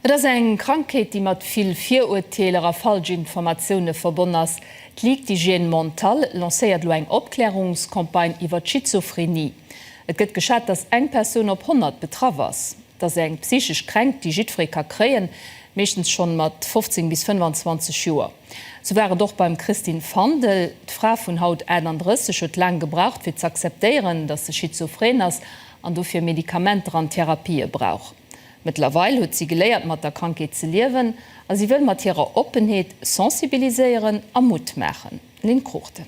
Et ass eng Krankheet, déi mat vill Virurteeler a Falschinformatioune verbonn ass. D'Ligue d'hygiène mentale lancéiert elo eng Opklärungscampagne iwwer d'Schizophrenie. Et gëtt geschat, datt eng Persoun op 100 betraff ass. Et ass eng psychesch Kränkt, déi jiddweree ka kréien, meeschtens schonn mat 15 bis 25 Joer. Sou war et och beim Christine Fandel. D'Fra vun haut 38 huet laang gebraucht, fir z'akzeptéieren, datt se schizophren ass an dofir Medikamenter an Therapië brauch. Mëttlerweil huet si geléiert mat der Krankheet ze liewen a si wëll mat hirer Oppenheet sensibiliséieren a Mutt maachen. Lynn Cruchten.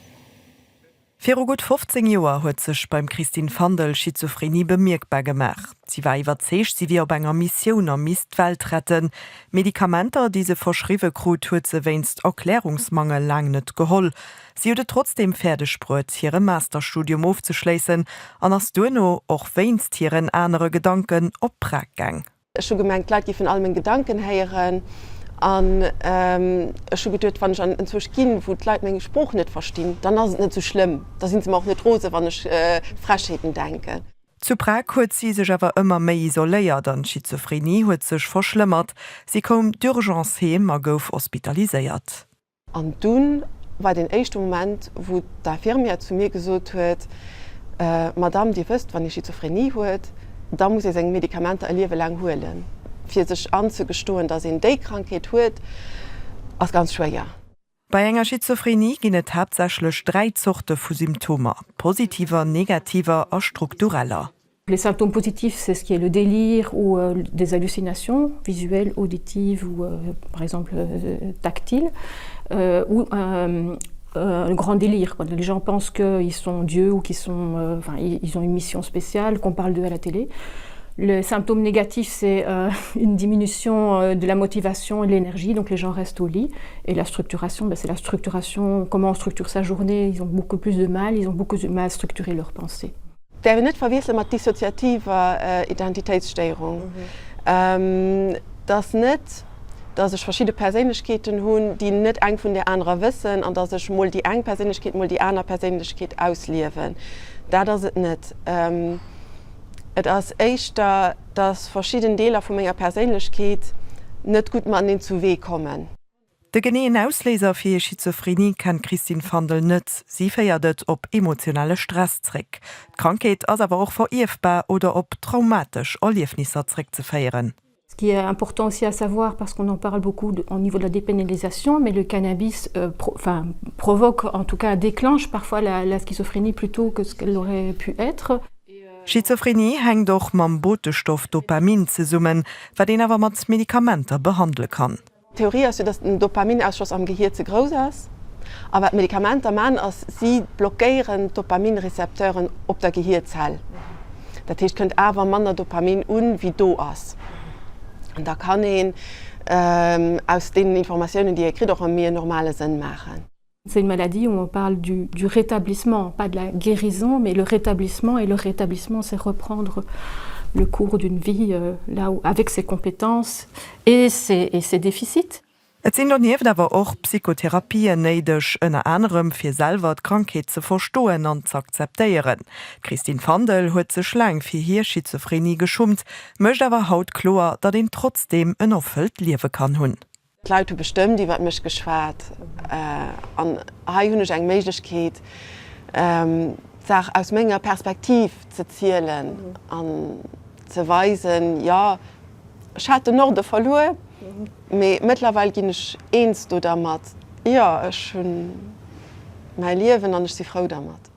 Viru gutt 15 Joer huet sech beim Christine Fandel Schizophrenie bemierkbar gemaach. Si war iwwerzeegt, si wier op enger Missioun a misst d'Welt retten. Medikamenter, déi se verschriwwe krut, huet se wéinst Erklärungsmangel laang net geholl. Si huet et trotzdeem fäerdeg bruet, hire Masterstudium ofzeschléissen an ass duerno, och wéinst hiren anere Gedanken, op Prag gaang. Ech hu gemengt, d'Leit géifen all meng Gedanken héieren an ech hu geduet, wann ech an enzwousch ginn, wou d'Leit meng Sprooch net verstinn, dann ass et net esou schlëmm, da si se mer och net rose wann ech Frechheeten denken. Zu Prag huet si sech awer ëmmer méi isoléiert an d'Schizophrenie huet sech verschlëmmert. Si koum d'urgence heem a gouf hospitaliséiert. An dunn war deen éischte Moment, wou d'Infirmière zu mir gesot huet, Madame, Dir wësst, wann ee Schizophrenie huet, da muss ee seng Medikamenter e Liewe laang huelen. Fir sech anzegestoen, datt een déi Krankheet huet, ass ganz schwéier. Bei enger Schizophrenie ginn et haaptsächlech 3 Zorte vu Symptomer, positiver, negativer a struktureller. Les symptômes positifs, c'est ce qui est le délire ou euh, des hallucinations visuelles, auditives ou euh, par exemple euh, tactiles euh, ou euh, euh, un grand délire quand les gens pensent qu'ils sont dieux ou qu'ils sont euh, enfin, ils ont une mission spéciale qu'on parle d'eux à la télé. Le symptôme négatif, c'est euh, une diminution euh, de la motivation et de l'énergie, donc les gens restent au lit. Et la structuration, ben, c'est la structuration, comment on structure sa journée, ils ont beaucoup plus de mal, ils ont beaucoup de mal à structurer leurs pensées. Däerf een net verwiessele mat dissoziativer Identitéitsstéierung. Et ass net, datt ech verschidde Perséinlechkeeten hunn, déi net eng vun där anerer wëssen an datt ech mol déi eng Perséinlechkeet, mol déi aner Perséinlechkeet ausliewen. Dat ass et net. Et ass éischter, datt verschidden Deeler vu menger Perséinlechkeet net gutt mateneen zu Wee kommen. De geneeën Ausléiser fir hir Schizophrenie kennt d'Christine Fandel net. Si féiert et op emotionale Stress zréck. D'Krankheet ass awer och verierfbar oder op traumatesch Erliefnisser zréckzeféieren. Ce qui est important aussi à savoir parce qu'on en parle beaucoup au niveau de la dépénalisation, mais le cannabis euh, pro, enfin, provoque en tout cas déclenche parfois la, la schizophrénie plutôt que ce qu'elle aurait pu être. Schizophrenie hänkt och mam Botestoff Dopamin zesummen, wat een awer mat Medikamenter behandele kann. D'Theorie ass jo, dass den Dopaminausschoss am Gehier ze grouss ass. A wat d'Medikamenter man, ass, si blockéieren d'Dopaminrecepteuren op der Gehierzell. Dat heescht, kënnt awer manner Dopamin un, wéi do ass. An da kann een aus deenen Informatiounen, déi ee kritt, och erëm méi en normale Sënn maachen. C'est une maladie où on parle du, du rétablissement, pas de la guérison, mais le rétablissement et le rétablissement c'est reprendre le cours d'une vie euh, là où, avec ses compétences et ses, et ses déficits. Et sinn donieft awer och Psychotherapien néideg, ënner anerem fir selwer d'Krankheet ze verstoen an z'akzeptéieren. D'Christine Fandel huet sech laang fir hir Schizophrenie geschummt, mécht awer haut kloer, datt een trotzdeem en erfëllt Liewe kann hunn. D'Leit hu bestëmmt iwwert mech geschwat an hei hunn ech eng Méiglechkeet, d'Saach aus menger Perspektiv ze zielen an ze weisen, jo, ech hat den Norde verluer, mee mëttlerweil ginn ech eens do dermat. Jo, ech hunn mäi Liewen an ech si frou dermat.